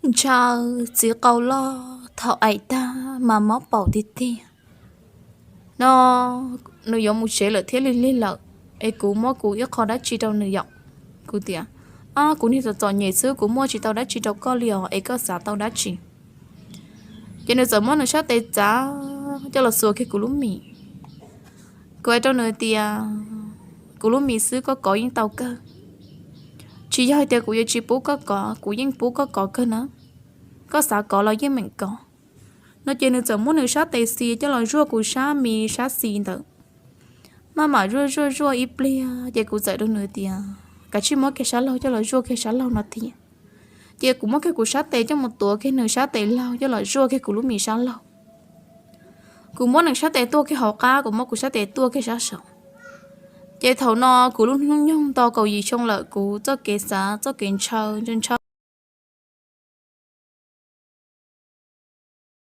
ntshaw txiv qau loj thaum aim tag mas mob paum tiag tiag. No nws yuav mus tsev lawm thiab lig lig lawm, es kuv muab kuv ib qho dab tsi rau nws yom. Kuv tias, Kuv niag txom txom nyem xwb, kuv muaj tsis tau dab tsi rau koj li os, es koj xav tau dab tsi? Ces nws txawm muab nws sab tes txav coj los xuas kiag kuv lub mis. Kuv hais rau nws tias, Kuv lub mis xwb koj kov yeej tau kawg. Tsis yog hais tias kuv yuav tsis pub koj kov, kuv yeej pub koj kov kawg na. Koj xav kov los yeej meem kov. No ces nws txawm muab nws sab tes xis coj los zuaj kuv sab mis sab xis ntawd. Maj mam zuaj zuaj zuaj ib pliag ces kuv txawm rau nws tias, Kav tsij muab kiag sab laug coj los zuaj kiag sab laug no thiab. Ces kuv muab kiag kuv sab tes coj mus tuav kiag nws sab tes laug coj los zuaj kiag kuv lub mis sab laug. Kuv muab nws sab tes tuaj kiag hauv qab, kuv muab kuv sab tes tuaj kiag sab saud. Ces thaum no kuv lub hnub nyoog nto kaum yim xyoo lawm, kuv txoj kev xav txoj kev ntshaw ntshaw